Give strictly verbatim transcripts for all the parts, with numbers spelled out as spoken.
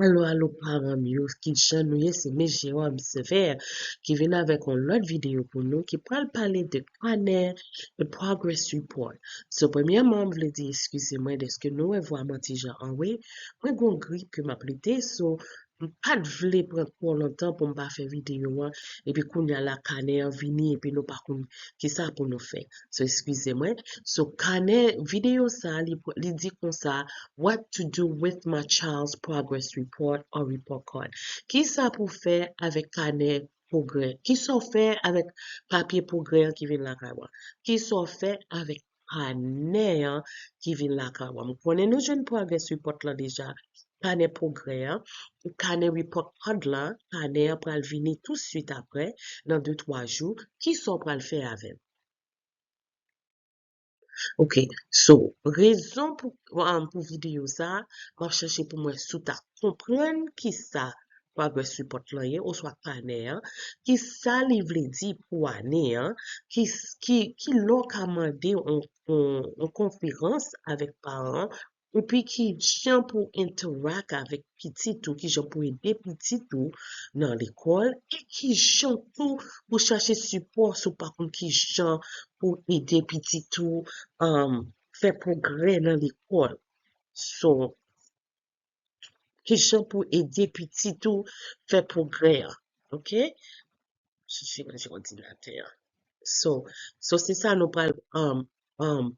Alo, alo, paran m yo, ki jan nou ye? Se Miss Jérôme Sévère ki vin avèk yon lòt videyo pou nou ki pral pale de kanè e progress report. So, premyèman, m vle di eskize mwen dèske nou wè vwa mwen ti jan anwe. Mwen gon grip ke m ap lite, so, m pa t vle pran twò lontan pou m pa fè videyo an. Epi kounye a la, kanè an vini, epi nou pa konn kisa pou nou fè. So, eskize mwen. So, kanè videyo sa, li, li di konsa, What to do with my child's progress report or report card? Kisa pou fè avèk kanè pwogrè? Kisa w fè avèk papye pwogrè an ki vin lakay ou an? Kisa w fè avèk kanè an ki vin lakay ou an? M konnen nou jwenn progress report lan deja. Kanè pwogrè an, kanè report card lan, kanè an pral vini tou swit aprè, nan de twa jou. Kisa w pral fè avè l? Ok, so, rezon pou, um, pou videyo sa, m ap chèche pou mwen si w ta konprann kisa progress report lan ye, oswa kanè an, kisa li vle di pou ane an, ki, ki, ki lè w ka mande yon, yon, yon konferans avèk paran, epi ki jan pou interact avèk pitit ou, ki jan pou ede pitit ou nan lekòl, e ki jan tou pou chache sipò si w pa konn ki jan pou ede pitit ou, um, fè pwogrè nan lekòl. So, ki jan pou ede pitit ou fè pwogrè an, ok? Chèche ranje òdinatè an. So, so se sa nou pral, um, um,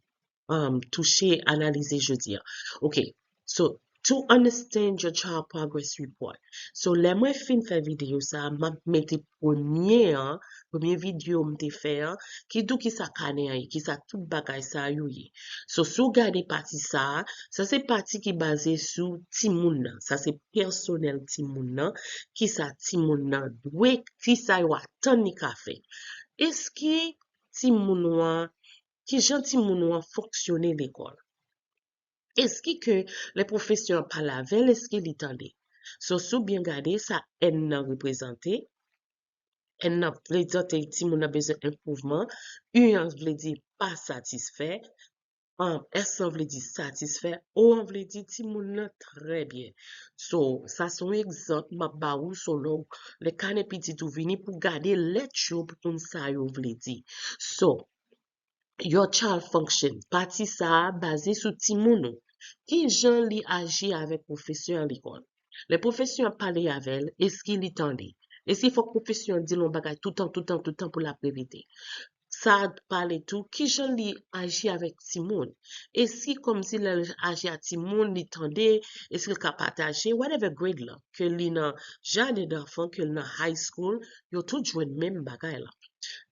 um, touche, analize jodi a. Ok, so, to understand your child progress report. So, lè mwen fin fè videyo sa, m ap mete premye an, premye videyo m te fè an, ki di w kisa kanè an ye, kisa tout bagay sa yo ye. So, si w gade pati sa a, sa se pati ki baze sou timoun nan. Sa se pèsonèl timoun nan, kisa timoun nan dwe, kisa yo atann li ka fè. Eski timoun ou an, ki jan timoun ou an fonksyone lekòl? Eski ke lè pwofesè an pale avè l, eski li tande? So, si w byen gade, sa N nan reprezante. N nan reprezante timoun nan bezwen enpwouvman. U an vle di pa satisfè. Um, S lan vle di satisfè. O an vle di timoun nan trè byen. So, sa se yon egzanp m ap ba ou, so, lè w, lè kanè pitit ou vini pou gade lèt yo pou konn sa yo vle di. So, your child function. Pati sa a baze sou timoun ou. Ki jan li aji avèk pwofesè an lekòl? Lè pwofesè an pale avè l, eski li tande? Eski fòk pwofesè an di l yon bagay toutan, toutan, toutan pou l ap repete? Sa pale tou, ki jan li aji avèk timoun? Eski kòmsi lè l aji a timoun, li tande? Eski l ka pataje? Whatever grade lan, ke li nan jaden danfan, ke l nan high school, yo tout jwenn menm bagay la.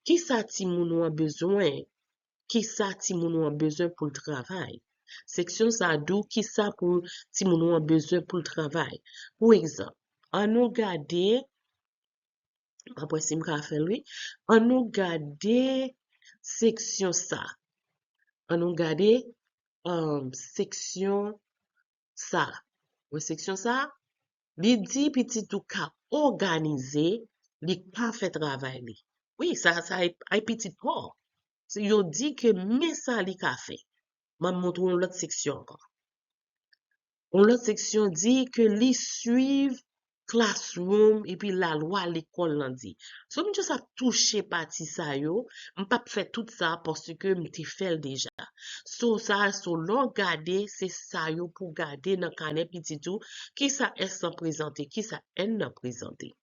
Kisa timoun ou an bezwen? Kisa timoun ou an bezwen pou l travay? Seksyon sa a di w kisa pou timoun ou an bezwen pou l travay. Pou egzanp, ann nou gade, m ap wè si m ka fè l, wi. Ann nou gade seksyon sa. Ann nou gade, um, seksyon sa. Wè seksyon sa? Li di pitit ou ka òganize, li ka fè travay li. Wi, sa, sa e, e pitit pa w. Se, yo di ke men sa li ka fè. M ap montre w yon lòt seksyon ankò. Yon lòt seksyon di ke li swiv classroom epi lalwa lekòl lan di. So, m just ap touche pati sa yo, m p ap fè tout sa paske m te fè l deja. So, sa, so, lè w gade, se sa yo pou gade nan kanè pitit ou, kisa S lan prezante, kisa N nan prezante.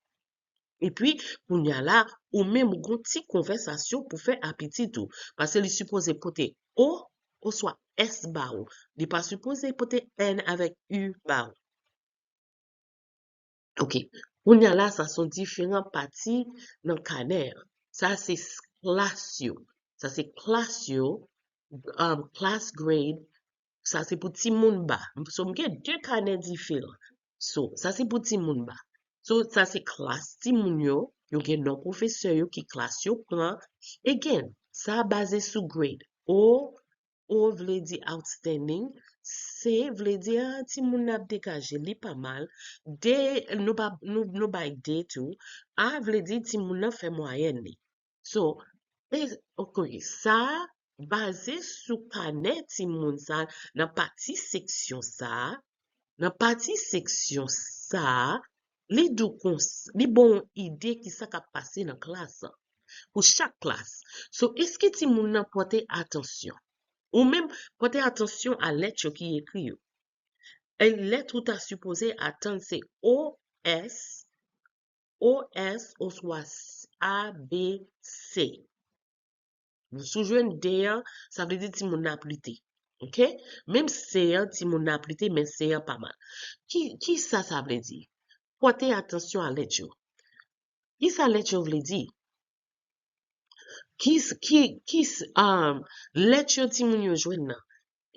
Epi, kounye a la, ou menm ou gon ti konvèsasyon pou fè a pitit ou. Paske li sipoze pote O oswa S ba ou. Li pa sipoze pote N avèk U ba ou. Ok. Kounye a la, sa se yon diferan pati nan kanè an. Sa se s-, klas yo. Sa se klas yo, um, class grade. Sa se pou timoun ba. So, m gen de kanè diferan. So, sa se pou timoun ba. So, sa se klas timoun yo. Yo gen non pwofesè yo ki klas yo pran. Again, sa baze sou grade. O, O vle di outstanding. C vle di, ah, timoun nan ap degaje, li pa mal. D, nou pa, nou, nou bay D tou. A vle di timoun nan fè mwayèn li. So, e, ok, sa baze sou kanè timoun sa nan pati seksyon sa, nan pati seksyon sa a, li di w kons-, li ba w yon ide ki sa k ap pase nan klas lan. Pou chak klas. So, èske timoun nan pòte atansyon? Ou menm pòte atansyon a lèt yo ki ekri yo. E lèt ou ta sipoze atann se O S, O S oswa A B C. Si w jwenn D an, sa vle di timoun nan ap lite. Oke? Menm C an, timoun nan ap lite, men C an pa mal. Ki, ki sa sa vle di? Pòte atansyon a lèt yo. Ki sa lèt yo vle di? Ki, ki, ki, um, lèt yo timoun yo jwenn nan?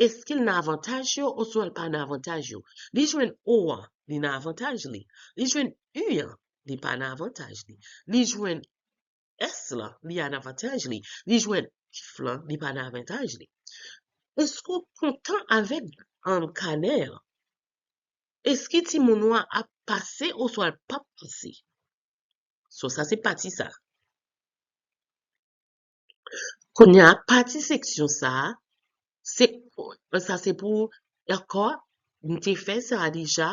Èske l nan avantaj yo oswa l pa nan avantaj yo? Li jwenn O an, li nan avantaj li. Li jwenn U an, li pa nan avantaj li. Li jwenn S lan, li an avantaj li. Li jwenn F lan, li pa nan avantaj li. Èske w kontan avèk, um, kanè an? Èske timoun ou an ap pase oswa l p ap pase? So, sa se pati sa. Kounye a, pati seksyon sa a, se, sa se pou, ankò, m te fè sa a deja,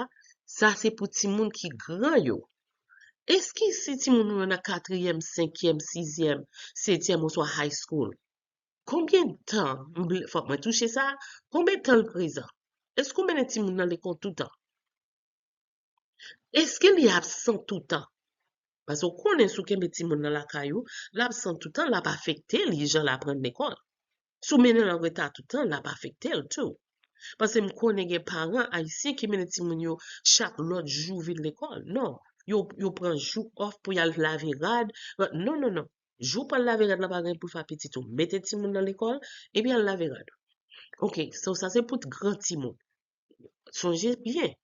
sa se pou timoun ki gran yo. Èske si timoun ou yo nan katriyèm, senkyèm, sizyèm, setyèm oswa high school, konbyen tan, m vle, fòk mwen touche sa, konbyen tan l prezan? Èske w mennen timoun nan lekòl toutan? Èske li absan toutan? Paske w konnen si w kenbe timoun nan lakay ou, l absan toutan, l ap afekte li jan l aprann lekòl. Si w mennen l an reta toutan, l ap afekte l tou. Paske m konnen gen paran ayisyen ki mennen timoun yo chak lòt jou vin lekòl. Non, yo, yo pran jou off pou y al lave rad. Non, non, non. Jou w pral lave rad la pa gen pou fè pitit ou. Mete timoun nan lekòl, epi al lave rad. Oke, so sa se pou gran timoun. Sonje byen,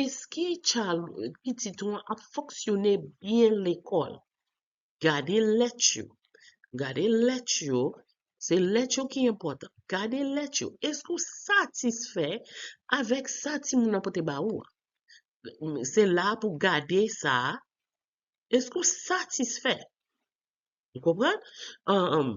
èske chal-, pitit ou an ap fonksyone byen lekòl? Gade lèt yo. Gade lèt yo. Se lèt yo ki enpòtan. Gade lèt yo. Èske w satisfè avèk sa timoun nan pote ba ou an? Se la pou gade sa. Èske w satisfè? Ou konprann? Ahn,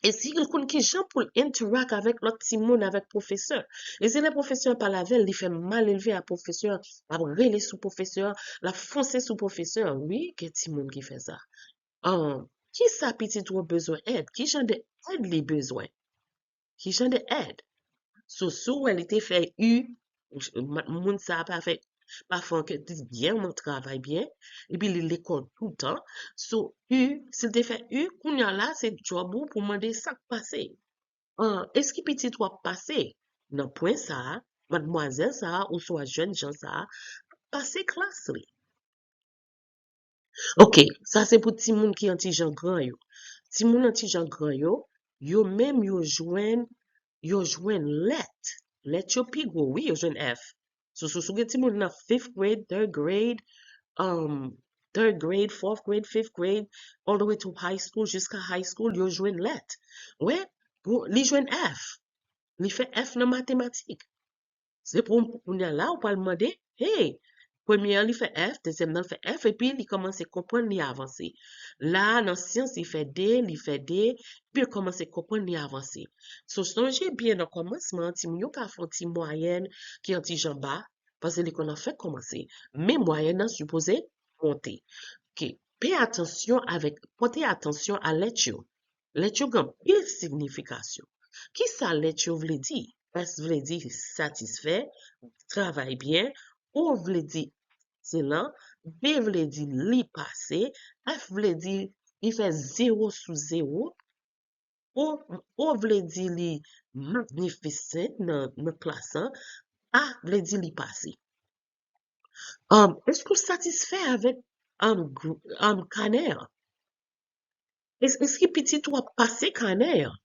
e si l konn ki jan pou l interact avèk lòt timoun, avèk pwofesè. E si lè pwofesè an pale avè l, li fè malelve a pwofesè an, l ap rele sou pwofesè an, l ap fonse sou pwofesè an. Wi, gen timoun ki fè sa. Ahn, ki sa pitit ou an bezwen èd? Ki jan de èd li bezwen? Ki jan de èd? So, si w wè li te fè U, moun sa a pa fè, pa fè ankèt byen, mwen travay byen, epi li lekòl toutan. So, U, si l te fè U, kounye a la, se djòb ou pou mande sa k pase. An, èske pitit w ap pase nan pwen sa a, madmwazèl sa a, oswa jèn jan sa a, pase klas li? Oke, sa se pou timoun ki an ti jan gran yo. Timoun an ti jan gran yo, yo menm yo jwenn, yo jwenn lèt. Lèt yo pi gwo, wi, yo jwenn F. So, so, so gen timoun nan fifth grade, third grade, um, third grade, fourth grade, fifth grade, all the way to high school, jiska high school, yo jwenn lèt. Wè, pou, li jwenn F. Li fè F nan matematik. Se pou kounye a la, ou pral mande, hey, premye an li fè F, dezyèm nan li fè F, epi li kòmanse konprann, li avanse. La a, nan syans, li fè D, li fè D, epi l kòmanse konprann, li avanse. So, sonje byen nan kòmansman an, timoun yo ka fè yon ti mwayèn ki yon ti jan ba, paske lekòl lan fèk kòmanse. Men mwayèn nan sipoze monte. Oke. Pè atansyon avèk, pòte atansyon a lèt yo. Lèt yo gen anpil signifikasyon. Ki sa lèt yo vle di? S vle di satisfè, travay byen, O vle di ekselan, B vle di li pase, F vle di li fè zewo sou zewo, O, O vle di li magnificent nan, nan klas lan, A vle di li pase. Um, èske w satisfè avèk, um, gr-, um, kanè an? Èske pitit ou ap pase kanè an?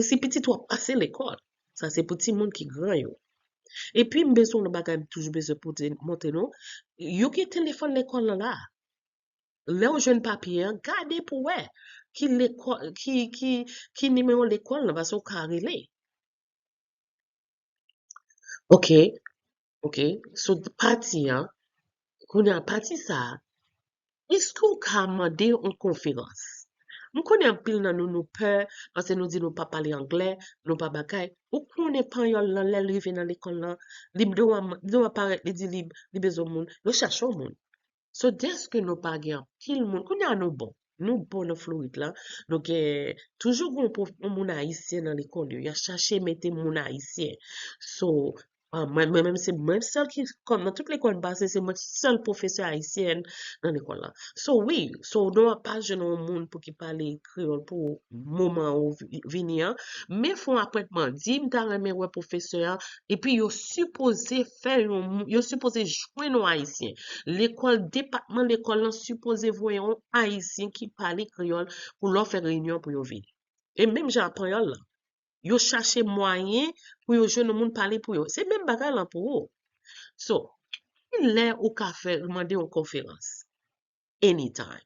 Èske pitit ou ap pase lekòl? Sa se pou timoun ki gran yo. Epi m bezwen yon bagay m toujou bezwen pote, montre nou. Yo gen telefòn lekòl lan la. Lè w jwenn papye an, gade pou wè ki lekòl, ki, ki, ki nimewo lekòl lan, paske w ka rele. Oke, oke. So, pati an, kounye a, pati sa a, èske w ka mande yon konferans? M konnen anpil nan nou, nou pè, paske nou di nou pa pale anglè, nou pa bagay. Ou konnen panyòl lan, lè l rive nan lekòl lan, li dwa, li dwa parèt, li di li, li bezwen moun. Yo chache yon moun. So, dèske nou pa gen anpil moun, kounye a nou bon. Nou bon nan Florid la. Nou gen, toujou gen yon pwof-, yon moun ayisyen nan lekòl yo. Y ap chache mete moun ayisyen. So, ah, mwen, mwen menm, se mwen sèl ki, kòm nan tout lekòl m pase, se mwen sèl pwofesè ayisyèn nan lekòl la. So, wi, so, nou ap pa jwenn yon moun pou ki pale kreyòl pou moman ou vi-, vini an. Men fon apwentman, di m ta renmen wè pwofesè a, epi yo sipoze fè yon mou-, yo sipoze jwenn yon ayisyen. Lekòl, depatman lekòl lan sipoze voye yon ayisyen ki pale kreyòl pou lè w fè reyinyon pou yo vini. E menm jan ak panyòl lan, yo chache mwayen pou yo jwenn yon moun pale pou yo. Se menm bagay lan pou ou. So, ki lè ou ka fè, mande yon konferans? Anytime.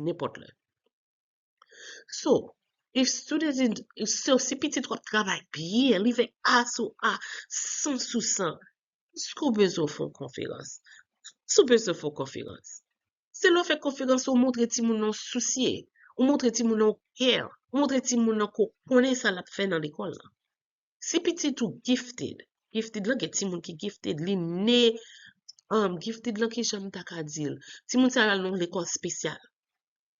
Nenpòt lè. So, if students in, so, si pitit w ap travay byen, li fè A sou A, san sou san, èske w bezwen fè yon konferans? Si w bezwen fè yon konferans, se lè w fè konferans, ou montre timoun nan w sousye, ou montre timoun nan w care, ou montre timoun nan ke w konnen sa l ap fè nan lekòl la. Si pitit ou gifted, gifted lan, gen timoun ki gifted, li ne, um, gifted lan, ki jan m ta ka di l? Timoun sa yo al nan lekòl espesyal.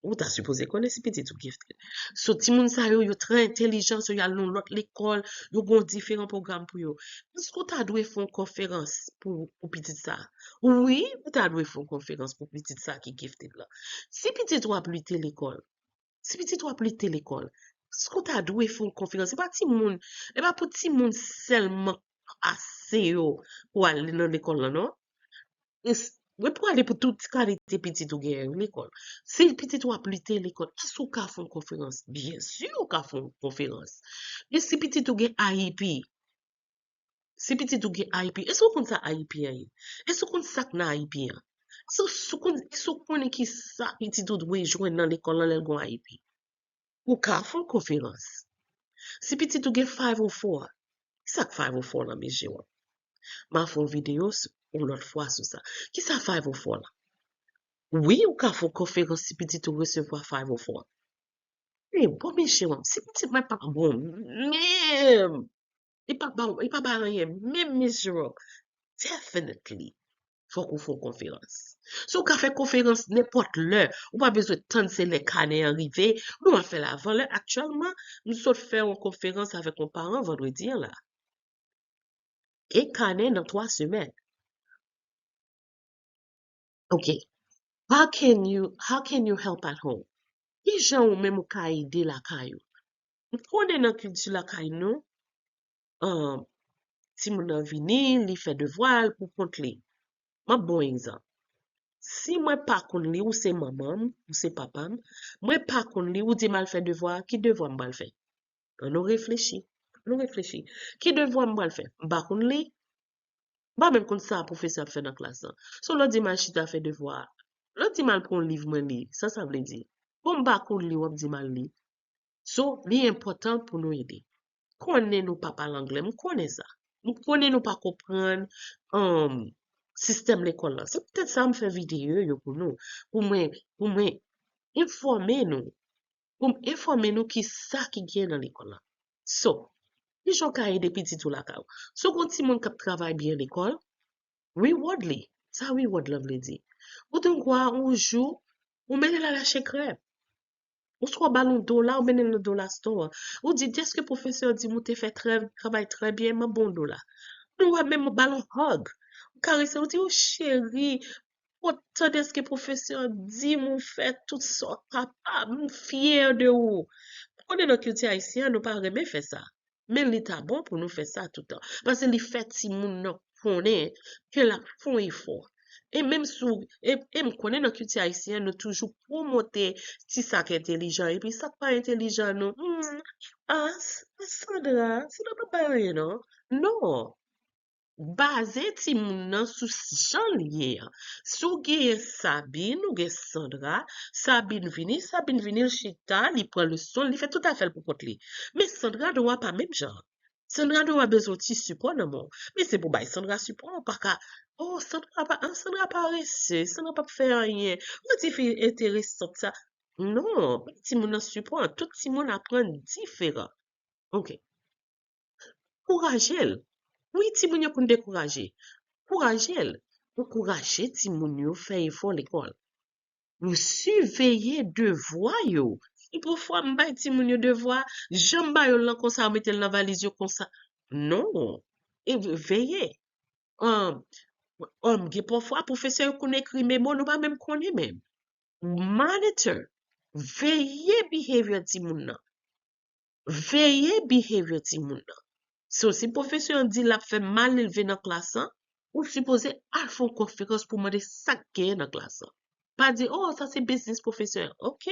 Ou ta sipoze konnen si pitit ou gifted. So, timoun sa yo, yo trè entèlijan, so, y al nan lòt lekòl, yo gen diferan pwogram pou yo. Èske w ta dwe fè yon konferans pou, pou pitit sa? Wi, ou ta dwe fè yon konferans pou pitit sa ki gifted lan. Si pitit ou ap lite lekòl, si pitit ou ap lite lekòl, èske w ta dwe fè yon konferans? Se pa timoun, e pa pou timoun sèlman ase yo pou al nan lekòl lan, non. E s-, men pou ale pou tout kalite pitit ou genyen yo lekòl. Si pitit ou ap lite lekòl, èske ou ka fè yon konferans? Byen si ou ka fè yon konferans. E si pitit ou gen I E P, si pitit ou gen I E P, èske ou konn sa I E P an ye? Èske ou konn sa k nan I E P an? Èske ou konn, èske ou konnen ki sa pitit ou dwe jwenn nan lekòl lan lè l gen I E P? Ou ka fè yon konferans. Si pitit ou gen five oh four, ki sa k five oh four lan, mesye w? M a fè yon videyo s-, yon lòt fwa sou sa. Ki sa five oh four lan? Wi, ou ka fè yon konferans si pitit ou resevwa five oh four. Men bon, mesye w, si pitit mwen pa bon menm, li pa ba, li pa ba anyen menm, mesye w, definitely, fòk ou fè yon konferans. So, ou ka fè konferans nenpòt lè. Ou pa bezwen tann se lè kanè an rive. Nou al fè l avan lè. Aktyèlman, m sot fè yon konferans avèk yon paran vandredi an la. Gen kanè nan twa semèn. Ok. How can you, how can you help at home? Ki jan ou menm ou ka ede lakay ou? M konnen nan kilti lakay nou, um, timoun nan vini, li fè devwa l pou kont li. M ap ba w yon egzanp. Si mwen pa konn li, ou se manman m, ou se papa m, mwen pa konn li, ou di m al fè devwa, ki devwa m pral fè? Ann nou reflechi. Ann nou reflechi. Ki devwa m pral fè? M pa konn li. M pa menm konn sa pwofesè ap fè nan klas lan. So, lè w di m al chita fè devwa a, lè w di m al pran yon liv mwen li, sa sa vle di? Bon, m pa konn li, w ap di m al li. So, li enpòtan pou nou ede. Konnen nou pa pale anglè, m konnen sa. M konnen nou pa konprann, um, sistèm lekòl lan. Se poutèt sa m fè videyo yo pou nou, pou mwen, pou mwen enfòme nou, pou m enfòme nou ki sa ki gen nan lekòl lan. So, ki jan w ka ede pitit ou lakay ou? Si w gen yon timoun k ap travay byen lekòl, reward li. Sa reward lan vle di? Ou tankou a, yon jou, ou mennen l al achte krèm. Oswa w ba l yon dola, ou mennen l nan dola store. Ou di, dèske pwofesè di m ou te fè trè, travay trè byen, m ap ba w yon dola. Nou wè menm ou ba l yon hug. Ou karese l, ou di, o cheri, kontan dèske pwofesè di m ou fè tout sa w kapab, m fyè de ou. Konnen nan kilti ayisyen an, nou pa renmen fè sa. Men li ta bon pou nou fè sa toutan. Paske li fè timoun nan konnen ke l ap fè yon efò. E menm si w, e, e m konnen nan kilti ayisyen an, nou toujou pwomote ti sa k entèlijan. Epi sa k pa entèlijan, non. Hmm, a, S-, Sandra, Sandra pa bay anyen, non. Non. Baze timoun nan sou s-, jan l ye an. Si w genyen Sabine, ou gen Sandra, Sabine vini, Sabine vini, l chita, li pran leson l, li fè tout afè l pou kont li. Men Sandra dwa pa menm jan. Sandra dwa bezwen yon ti sipò nan men w. Men se pou bay Sandra sipò, ou pa ka, oh, Sandra pa, ah, Sandra parese, Sandra p ap fè anyen. Ou ti fi enteresant sa. Non, bay timoun nan sipò. Tout timoun aprann diferan. Ok. Kouraje l. Wi, timoun yo konn dekouraje. Kouraje l. Ankouraje timoun yo fè efò lekòl. Nou siveye devwa yo. E pafwa m bay timoun yo devwa, jan m ba yo l lan konsa, yo mete l nan valiz yo konsa. Non. E veye. Um, um, gen pafwa pwofesè yo konn ekri memo, nou pa menm konnen menm. Monitor, veye behavior timoun nan. Veye behavior timoun nan. So, si pwofesè an di l ap fè malelve nan klas lan, ou sipoze al fè yon konferans pou mande sa k genyen nan klas lan. Pa di, oh, sa se biznis pwofesè an. Ok,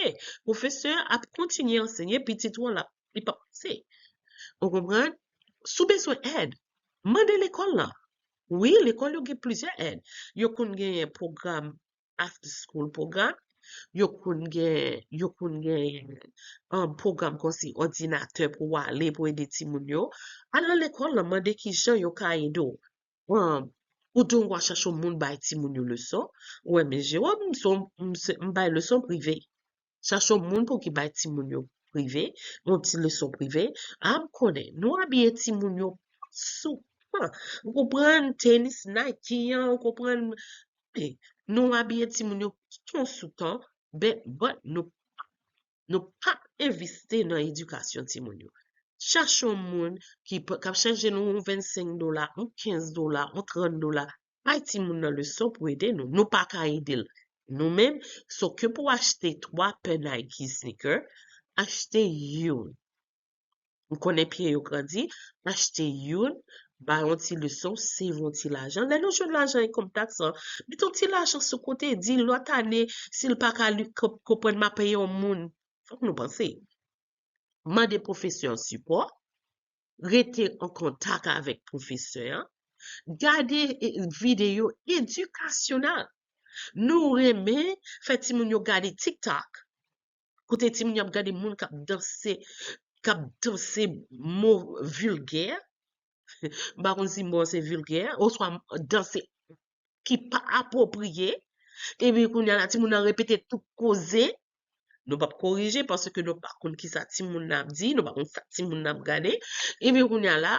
pwofesè an ap kontinye ansenye, pitit ou an l ap, li p ap pase. Ou konprann? Si w bezwen èd, mande lekòl lan. Wi, lekòl yo gen plizyè èd. Yo konn genyen pwogram after school program. Yo konn gen, yo konn gen um, pwogram konsi òdinatè pou w ale pou ede timoun yo. Al nan lekòl lan, mande ki jan yo ka ede w. Um, ou dwe chèche yon moun bay timoun yo leson. Ou wè, men Jewòm, m se yon- m se- m bay leson prive. Chache yon moun pou ki bay timoun yo prive, yon ti leson prive. A, m konnen, nou abiye timoun yo souvan. Ou konprann tenis Nike an, ou konprann, eh, nou abiye timoun yo ton sou ton, ben, but nou, nou pa envesti nan edikasyon timoun yo. Chache yon moun ki p- k ap chanje nou yon vennsenk dola, yon kenz dola, yon trant dola, bay timoun nan leson pou ede nou. Nou pa ka ede l nou menm, so ke pou achte twa pè Nike sneaker, achte youn. M konnen pye yo grandi, achte youn, bay yon ti leson, save yon ti lajan. Lè nou jwenn lajan enkonm taks lan, met yon ti lajan sou kote, di lòt ane, si l pa ka li- ko- konprann m ap peye yon moun. Fòk nou panse. Mande pwofesè an sipò, rete an kontak avèk pwofesè an, gade eh, videyo edikasyonèl. Nou renmen fè timoun yo gade TikTok, kote timoun yo ap gade moun k ap danse, k ap danse mo vilgè, m pa konn si mo an se vilgè, oswa danse ki pa apwopriye, epi kounye a la, timoun nan repete tout koze, nou p ap korije paske nou pa konn kisa timoun nan ap di, nou pa konn sa timoun nan ap gade, epi kounye a la,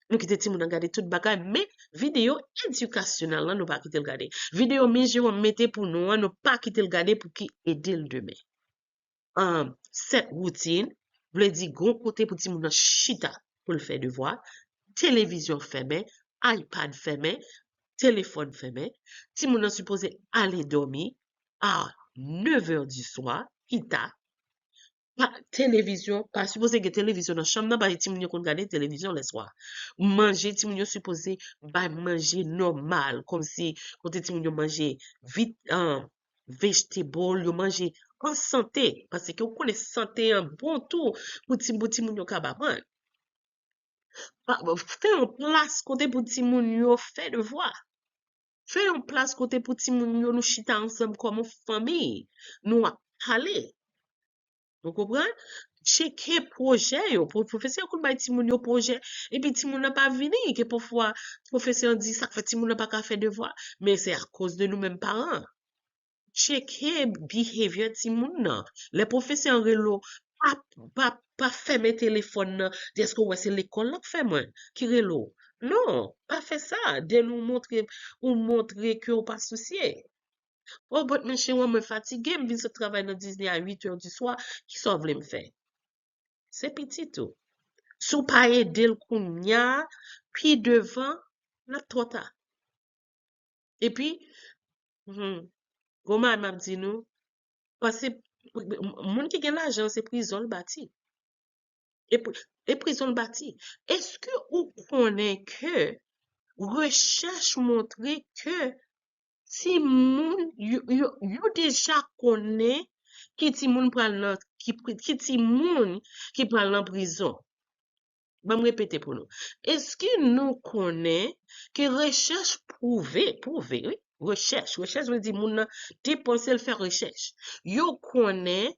nou kite timoun nan gade tout bagay, men videyo edikasyonèl lan, nou pa kite l gade. Videyo Miss Jérôme mete pou nou an, nou pa kite l gade pou ki ede l demen. Um, set woutin, vle di gon kote pou timoun nan chita pou l fè devwa, televizyon fèmen, iPad fèmen, telefòn fèmen, timoun nan sipoze ale dòmi a nèv è di swa, pita, pa, televizyon, pa sipoze gen televizyon nan chanm nan, paske timoun yo konn gade televizyon lèswa. Manje, timoun yo sipoze bay manje nòmal, kòmsi kote timoun yo manje vit, an, vegetable, yo manje an sante, paske ou konnen sante an bon tou pou ti, pou timoun yo kab aprann. Pa- Fè yon plas kote pou timoun yo fè devwa. Fè yon plas kote pou timoun yo nou chita ansanm kòm yon fanmi. Nou ap pale. Ou konprann? Tcheke pwojè yo. Pwo- Pwofesè yo konn bay timoun yo pwojè. Epi timoun nan pa vini. Ke pafwa pwofesè an di sa k fè timoun nan pa ka fè devwa. Men se akoz de nou menm paran. Tcheke behavior timoun nan. Lè pwofesè an rele w, pa, pa, pa fèmen telefòn nan. Dèske w wè se lekòl lan k fè mwen, ki rele w. Non, pa fè sa. Den nou montre, ou montre ke w pa sousye. Oh, but men cheri, mwen fatige, m vin sot travay nan diznè a uit è di swa, kisa w vle m fè? Se pitit ou. Si w pa ede l kounya, pi devan, l ap twò ta. Epi, hmm, gon bagay m ap di nou, paske moun ki gen lajan, se prizon l bati. E, pri- e prizon l bati. Èske ou konnen ke rechèch montre ke timoun, yo, yo, yo deja konnen ki timoun pral nan, ki, pri- ki timoun ki pral nan prizon? Ban m repete pou nou. Èske nou konnen ke rechèch pwouve, pwouve, wi, rechèch, rechèch vle di moun nan te panse l fè rechèch. Yo konnen,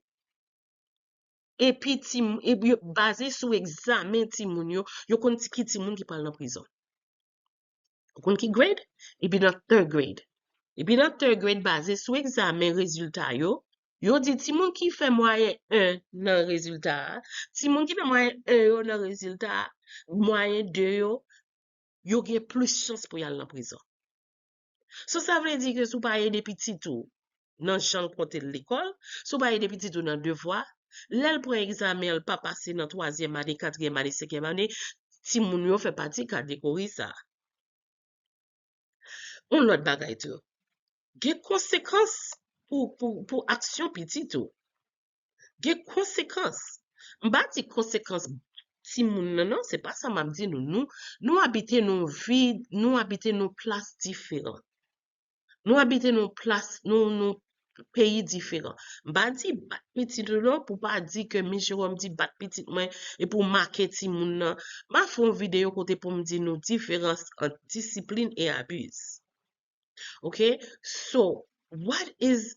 epi ti, epi yo baze sou egzamen timoun yo, yo konn ti- ki timoun ki pral nan prizon. Ou konn ki grade? Epi nan third grade. Epi nan third grade, baze sou egzamen rezilta yo, Yo di timoun ki fè mwayen en nan rezilta a, timoun ki fè mwayen en yo nan rezilta a, mwayen de yo, yo gen plis chans pou y al nan prizon. So, sa vle di ke si w pa ede pitit ou nan jan l konte l lekòl, si w pa ede pitit ou nan devwa, lè l pran egzamen an, l pa pase nan twazyèm ane, katriyèm ane, senkyèm ane, timoun yo fè pati kategori sa a. Yon lòt bagay tou, gen konsekans pou, pou, pou aksyon pitit ou. Gen konsekans. M pa di konsekans timoun nan, non, se pa sa m ap di nou. Nou, nou abite nan vi, nou abite nan plas diferan. Nou abite nan plas, nan, nan peyi diferan. M pa di bat pitit ou non, pou pa di ke Miss Jerome di bat pitit mwen, e pou make timoun nan. M a fè yon videyo kote pou m di nou diferans ant disiplin e abuz. Ok? So, what is,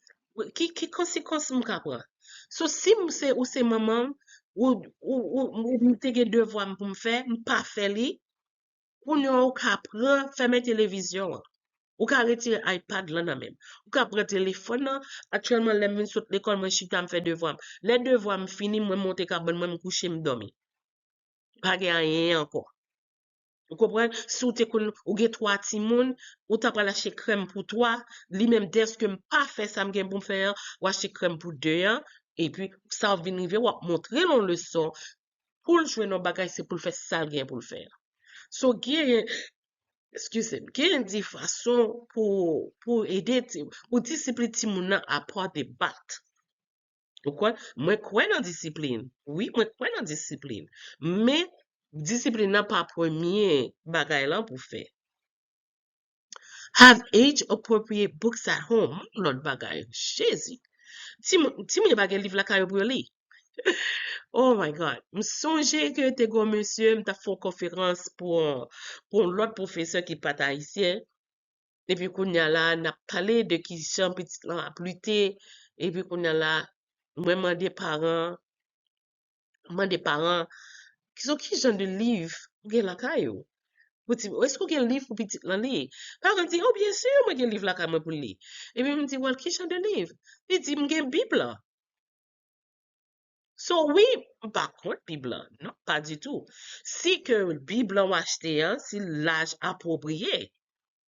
ki, ki konsekans m ka pran? So, si m se, ou se manman m, ou, ou, ou, ou m te gen devwa m pou m fè, m pa fè li, kounye a ou ka pran, fèmen televizyon an. Ou ka retire iPad lan nan men m. Ou ka pran telefòn nan. Aktyèlman, lè m vin sot lekòl, mwen chita, m fè devwa m. Lè devwa m fini, mwen monte kabann mwen, m kouche, m dòmi. Pa gen anyen ankò. Ou konprann? Si w te konn, ou gen twa timoun, ou ta pral achte krèm pou twa, li menm, dèske m pa fè sa m gen pou m fè an, ou achte krèm pou de an, epi sa ap vin rive, w ap montre l yon leson, pou l jwenn yon bagay, se pou l fè sa l gen pou l fè an. So, gen, eskize m, gen de fason pou, pou ede, ti- pou disiplin timoun nan apa de bat. Ou kwè? Mwen kwè nan disiplin. Wi, mwen kwè nan disiplin. Men, disiplin nan pa premye bagay lan pou fè. Have age appropriate books at home. Yon lòt bagay. Jezi. Timoun, timoun yo pa gen liv lakay yo pou yo li. Oh my God. M sonje ke te gon mesye, m t ap fè yon konferans pou, pou yon lòt pwofesè ki pa t ayisyen. Epi kounye a la, n ap pale de kijan pitit lan ap lite. Epi kounye a la, mwen mande paran, mande paran, so, ki jan de liv ou gen lakay ou? Pou ti, èske ou gen liv pou pitit lan li? Paran di, oh, byen si, mwen gen liv lakay mwen pou l li. Epi m di, well, ki jan de liv? Li di, m gen Bib lan. So, wi, m pa kont Bib lan. Non, pa ditou. Si ke Bib lan w achte an, si laj apwopriye,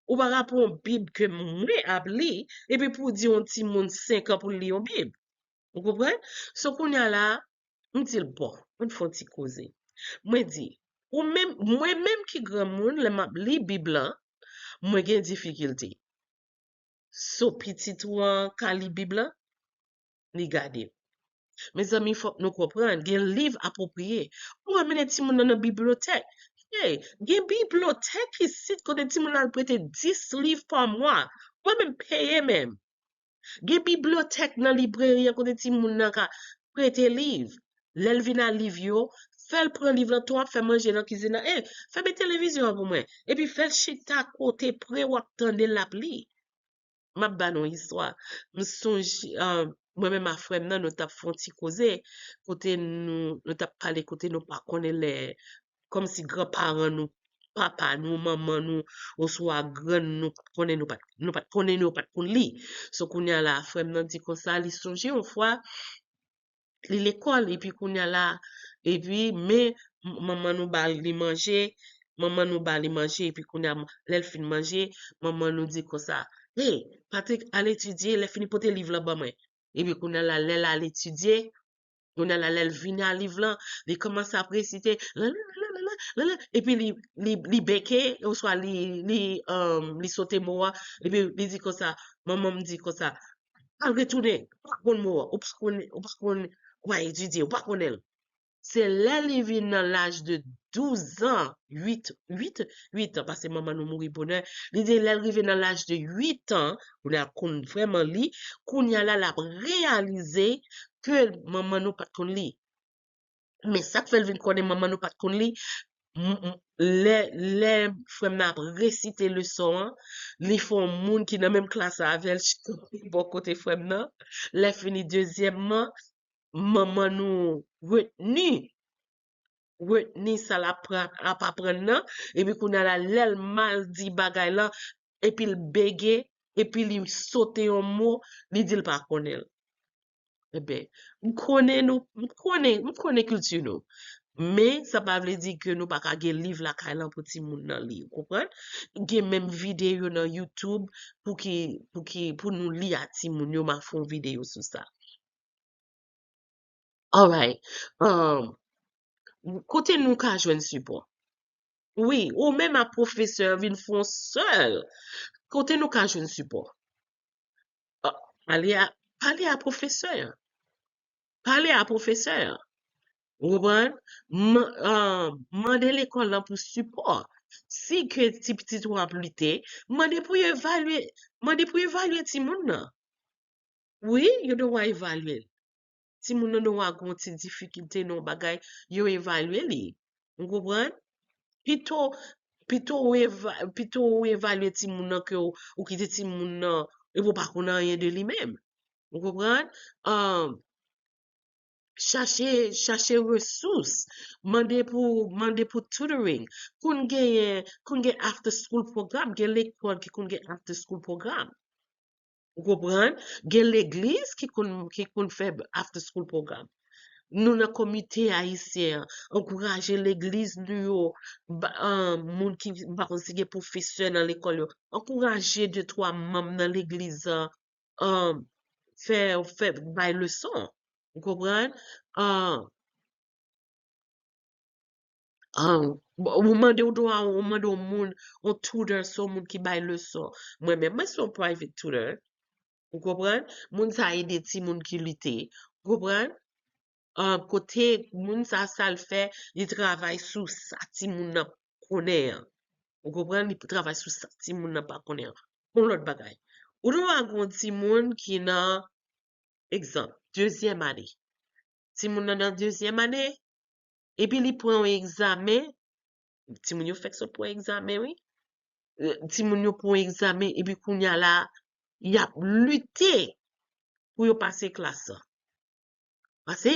ou pa ka pran yon Bib ke mwen ap li, epi pou w di yon timoun senk an pou l li yon Bib. Ou konprann? So, kounye a la, m di l, bon, ann fè yon ti koze. Mwen di, ou menm, mwen menm ki granmoun, lè m ap li Bib lan, mwen gen difikilte. So, pitit ou an ka li Bib lan? Li gade. Mezanmi, fòk nou konprann, gen liv apwopriye. Ou ka mennen timoun nan nan bibliyotèk. Hey, gen bibliyotèk isit kote timoun al prete dis liv pa mwa. Mwen menm peye menm. Gen bibliyotèk nan libreri an kote timoun nan ka prete liv. Lè l vin a liv yo, fè l pran liv lan, tan w ap fè manje nan kizin nan. Ey, fèmen televizyon an pou mwen. Epi fè l chita kote pre w ap tande l ap li. M ap ba nou yon istwa. M sonje, ah, mwen menm ak frè m nan, nou t ap fè yon ti koze, kote nou, nou t ap pale, kote nou pa konnen lè, kòmsi granparan nou, papa nou, manman nou, oswa grann nou, pa t konnen, nou pa t, nou pa t konnen, nou pa t konn li. So, kounye a la, frè m nan di konsa, li sonje yon fwa, li lekòl, epi kounye a la, epi, men, m- manman nou ba li manje, manman nou ba li manje, epi kounye a, lè l fin manje, manman nou di konsa, hey, Patrick, al etidye, lè fini pote liv lan ban mwen. Epi kounye a la, lè l al etidye, kounye a la, lè l vini a liv lan, li kòmanse ap resite, la, la, la, la, la, la, la, epi li, li, li beke, oswa li, li, um, li sote mo a, epi li di konsa, manman m di konsa, al retounen, ou pa konn mo a, ou pa konn, ou pa konn, ou pa etidye, ou pa konnen l. Se lè li vin nan laj de douz an, uit, uit, uit an, paske manman nou mouri bonè. Li di lè l rive nan laj de uit an, pou l ap konn vrèman li, kounye a la, l ap reyalize ke manman nou pa t konn li. Men sa k fè l vin konnen manman nou pa t konn li, m- m- lè, lè frè m nan ap resite leson an, li fè yon moun ki nan menm klas la avè l chita bò kote frè m nan. Lè fini, dezyèmman, manman nou retni, retni sa l ap pra- ap aprann nan, epi kounye a la, lè l mal di bagay lan, epi l bege, epi li sote yon mo, li di l pa konnen l. Ebyen, m konnen nou, m konnen, m konnen kilti nou. Men, sa pa vle di ke nou pa ka gen liv lakay lan pou timoun nan li, ou konprann? Gen menm videyo nan YouTube pou ki, pou ki, pou nou li a timoun yo, m a fè yon videyo sou sa. Alright. Um, kote nou ka jwenn sipò? Wi, ou menm ak pwofesè vin fè yon sèl. Kote nou ka jwenn sipò? Ah, pale a, pale a pwofesè an. Pale a pwofesè an. Ou konprann? Man- ah, mande lekòl lan pou sipò. Si ke ti pitit ou ap lite, mande pou yo evalye, mande pou yo evalye timoun nan. Wi, yo dwe evalye l. Timoun nan dwe gen yon ti difikilte nan yon bagay, yo evalye li. Ou konprann? Pito, pito ou eva, pito ou evalye timoun nan ke ou, ou kite timoun nan, epi ou pa konn anyen de li menm. Ou konprann? Um, chache, chache resous. Mande pou, mande pou tutoring. Konn genyen, konn gen after school program, gen lekòl ki konn gen after school program. Ou konprann? Gen legliz ki konn, ki konn fè after school program. Nou nan komite ayisyen an, ankouraje legliz nou yo, ba- ah, moun ki, m pa konn si gen pwofesè nan lekòl yo, ankouraje de twa manm nan legliz an, ah, fè, fè, bay leson. Ou konprann? Ah, ah, ou mande, ou dwe, ou mande yon moun, yon tutor, se yon moun ki bay leson. Mwen menm, mwen se yon private tutor. Ou konprann? Moun sa ede timoun ki lite. Ou konprann? Ah, kote moun sa, sa l fè, li travay sou sa timoun nan konnen an. Ou konprann? Li travay sou sa timoun nan pa konnen an. Yon lòt bagay. Ou dwe gen yon timoun ki nan, egzanp, dezyèm ane. Timoun nan nan dezyèm ane, epi li pran yon egzamen, timoun yo fèk sot pran egzamen, wi. Eh, timoun yo pran yon egzamen, epi kounye a la, y ap lite pou yo pase klas lan. Pase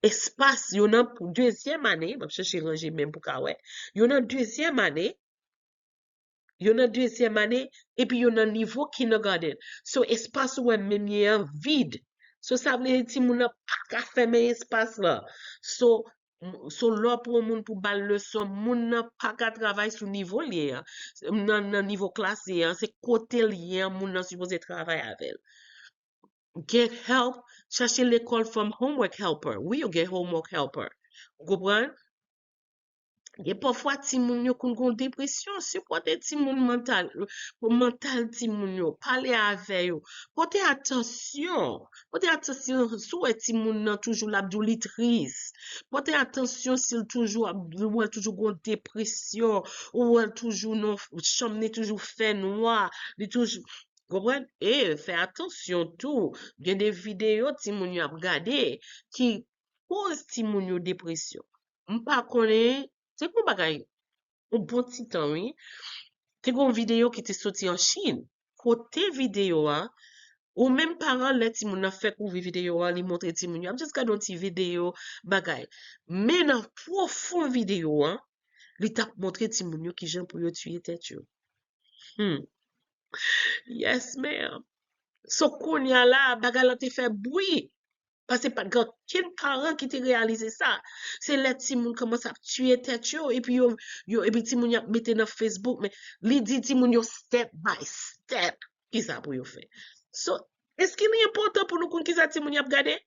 espas, yo nan dezyèm ane, m ap chèche ranje men m pou ka wè, yo nan dezyèm ane, yo nan dezyèm ane, epi yo nan nivo kindergarten. So, espas ou wè menm ye an vid. So, sa vle di timoun nan pa ka fèmen espas lan. So, m- so, lè w pran yon moun pou ba l leson, moun nan pa ka travay sou nivo l ye an, nan, nan nivo klas li ye an, se kote l ye an, moun nan sipoze travay avè l. Get help, chache lekòl from homework helper. Wi, yo gen homework helper. Ou konprann? Gen pafwa timoun yo konn gen depresyon, sipòte timoun mantal, mantal timoun yo, pale avè yo, pote atansyon, pote atansyon si w wè timoun nan toujou l ap di w li tris, pote atansyon si l toujou ap, ou wè l toujou gen depresyon, ou wè l toujou nan chanm li toujou fè nwa, li toujou, konprann? E fè atansyon tou, gen de videyo timoun yo ap gade ki koz timoun yo depresyon. M pa konnen, se pou bagay, yon bon ti tan, wi. Te gen yon videyo ki te soti an Chin. Kote videyo a, ou menm paran, lè timoun nan fèk ouvri videyo a, li montre timoun yo, ap jis gade yon ti videyo, bagay. Men nan pwofon videyo a, li t ap montre timoun yo kijan pou yo tiye tèt yo. Hmm. Yes, ma'am. So, kounye a la, bagay la te fè bri. Paske pa t gen okenn paran ki te reyalize sa. Se lè timoun kòmanse ap tiye tèt yo, epi yo, yo, epi timoun yo ap mete nan Facebook, men li di timoun yo step by step kisa pou yo fè. So, èske li enpòtan pou nou konn kisa timoun yo ap gade?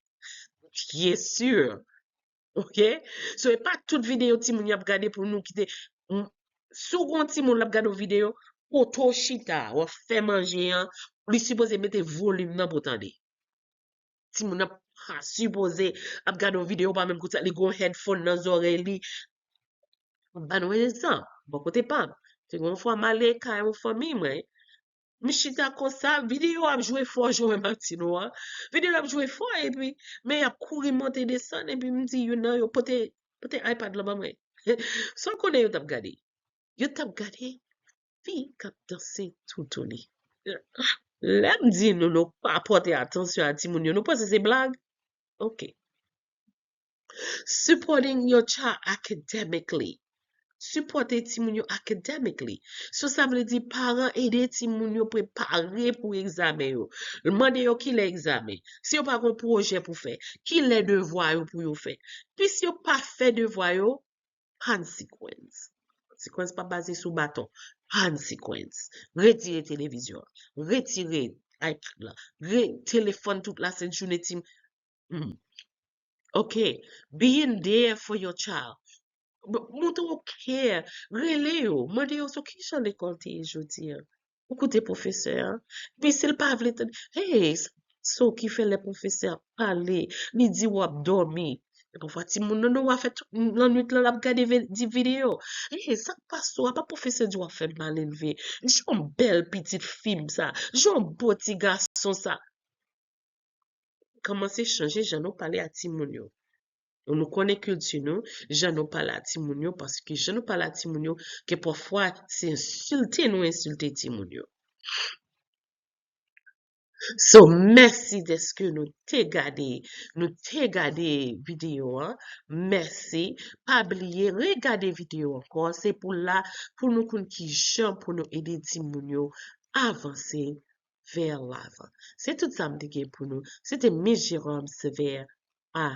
Byen si. Ok? So, e pa tout videyo timoun yo ap gade pou nou kite. M- Si w gen yon timoun l ap gade yon videyo, kote w chita, w ap fè manje an, li sipoze mete volim nan pou w tande. Timoun nan pa sipoze ap gade yon videyo, pa menm kout sa, li gen yon headphone nan zòrèy li. M ban nou egzanp, bò kote pa m. Te gen yon fwa m ale kay yon fanmi mwen, m chita konsa, videyo ap jwe fò, jan w wè m ap di nou an. Videyo ap jwe fò, epi, men y ap kouri monte desann, epi m di youn nan yo pote, pote iPad lan ban mwen. Sa w konnen yo t ap gade? Yo t ap gade fi k ap danse toutouni. Lè m di nou, nou pa pote atansyon a timoun yo, nou panse se blag? Ok. Supporting your child academically. sipòte timoun yo academically. So, sa vle di paran ede timoun yo prepare pou egzamen yo. Mande yo kilè egzamen. Si yo pa gen pwojè pou fè, kilè devwa yo pou yo fè. Pis yo pa fè devwa yo, consequence. Consequence pa baze sou baton. Consequence. Retire televizyon an. Retire iPad la. Re telefòn tout lasent jounen, ti. Hmm. Ok. Being there for your child. Montre w care. Rele yo. Mande yo sou kijan lekòl te ye jodi a. Ou koute pwofesè a. Epi si l pa vle tande, hey, so ki fè lè pwofesè a pale, li di w ap dòmi. E pafwa timoun nan, non, w a fè tout lannwit lan l ap gade vi- di videyo. Hey, sa k pase w? Apa pwofesè di w ap fè malelve? Jan bèl pitit fi m sa. Jan bon ti gason sa. Kòmanse chanje jan nou pale a timoun yo. Nou konnen kilti nou, jan nou pale a timoun yo, paske jan nou pale a timoun yo, ke pafwa se ensilte nou ensilte timoun yo. So, mèsi dèske nou te gade, nou te gade videyo an. Mèsi. Pa bliye, regade videyo ankò. Se pou la, pou nou konn ki jan pou nou ede timoun yo avanse vè lavan. Se tout sa m te gen pou nou. Se te Miss Jérôme Sévère. A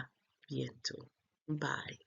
byento. Bye.